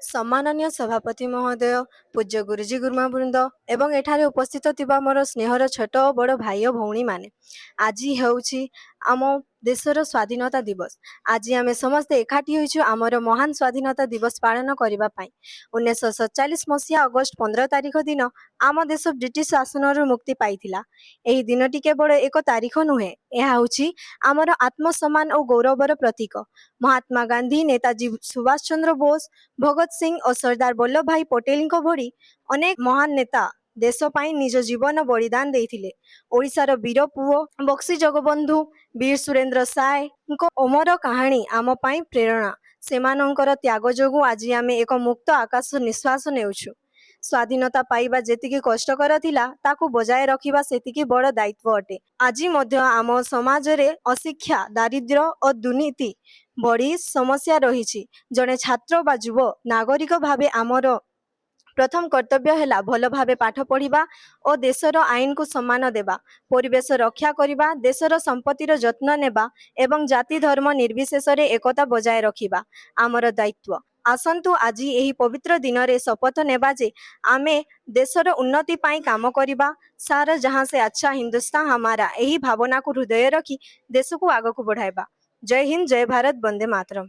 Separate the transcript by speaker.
Speaker 1: ସମ୍ମାନନୀୟ ସଭାପତି ମହୋଦୟ, ପୂଜ୍ୟ ଗୁରୁଜୀ ଗୁରୁମା ବୃନ୍ଦ ଏବଂ ଏଠାରେ ଉପସ୍ଥିତ ଥିବା ମୋର ସ୍ନେହର ଛୋଟ ଓ ବଡ଼ ଭାଇ ଓ ଭଉଣୀମାନେ, ଆଜି ହେଉଛି ଆମ ଦେଶର ସ୍ୱାଧୀନତା ଦିବସ। ଆଜି ଆମେ ସମସ୍ତେ ଏକାଠି ହୋଇଛୁ ଆମର ମହାନ ସ୍ୱାଧୀନତା ଦିବସ ପାଳନ କରିବା ପାଇଁ। 1947 ମସିହା ଅଗଷ୍ଟ 15 ତାରିଖ ଦିନ ଆମ ଦେଶ ବ୍ରିଟିଶ ଶାସନରୁ ମୁକ୍ତି ପାଇଥିଲା। ଏହି ଦିନଟି କେବଳ ଏକ ତାରିଖ ନୁହେଁ, ଏହା ହେଉଛି ଆମର ଆତ୍ମସମ୍ମାନ ଓ ଗୌରବର ପ୍ରତୀକ। ମହାତ୍ମା ଗାନ୍ଧୀ, ନେତାଜୀ ସୁଭାଷ ଚନ୍ଦ୍ର ବୋଷ, ଭଗତ ସିଂ ଓ ସର୍ଦ୍ଦାର ବଲ୍ଲଭ ଭାଇ ପଟେଲଙ୍କ ଭଳି ଅନେକ ମହାନ ନେତା ଦେଶ ପାଇଁ ନିଜ ଜୀବନ ବଳିଦାନ ଦେଇଥିଲେ। ଓଡ଼ିଶାର ବୀର ପୁଅ ବକ୍ସି ଜଗବନ୍ଧୁ, ବୀର ସୁରେନ୍ଦ୍ର ସାଏଙ୍କ ଅମର କାହାଣୀ ଆମ ପାଇଁ ପ୍ରେରଣା। ସେମାନଙ୍କର ତ୍ୟାଗ ଯୋଗୁଁ ଆଜି ଆମେ ଏକ ମୁକ୍ତ ଆକାଶ ନିଶ୍ୱାସ ନେଉଛୁ। ସ୍ୱାଧୀନତା ପାଇବା ଯେତିକି କଷ୍ଟକର ଥିଲା, ତାକୁ ବଜାୟ ରଖିବା ସେତିକି ବଡ଼ ଦାୟିତ୍ୱ ଅଟେ। ଆଜି ମଧ୍ୟ ଆମ ସମାଜରେ ଅଶିକ୍ଷା, ଦାରିଦ୍ର୍ୟ ଓ ଦୁର୍ନୀତି ଭଳି ସମସ୍ୟା ରହିଛି। ଜଣେ ଛାତ୍ର ବା ଯୁବ ନାଗରିକ ଭାବେ ଆମର ପ୍ରଥମ କର୍ତ୍ତବ୍ୟ ହେଲା ଭଲ ଭାବେ ପାଠ ପଢ଼ିବା ଓ ଦେଶର ଆଇନକୁ ସମ୍ମାନ ଦେବା, ପରିବେଶ ରକ୍ଷା କରିବା, ଦେଶର ସମ୍ପତ୍ତିର ଯତ୍ନ ନେବା ଏବଂ ଜାତି ଧର୍ମ ନିର୍ବିଶେଷରେ ଏକତା ବଜାୟ ରଖିବା ଆମର ଦାୟିତ୍ୱ। ଆସନ୍ତୁ, ଆଜି ଏହି ପବିତ୍ର ଦିନରେ ଶପଥ ନେବା ଯେ ଆମେ ଦେଶର ଉନ୍ନତି ପାଇଁ କାମ କରିବା। सारा जहां से अच्छा हिंदुस्तान हमारा, ଏହି ଭାବନାକୁ ହୃଦୟରେ ରଖି ଦେଶକୁ ଆଗକୁ ବଢ଼ାଇବା। ଜୟ ହିନ୍ଦ, ଜୟ ଭାରତ, ବନ୍ଦେ ମାତରମ୍।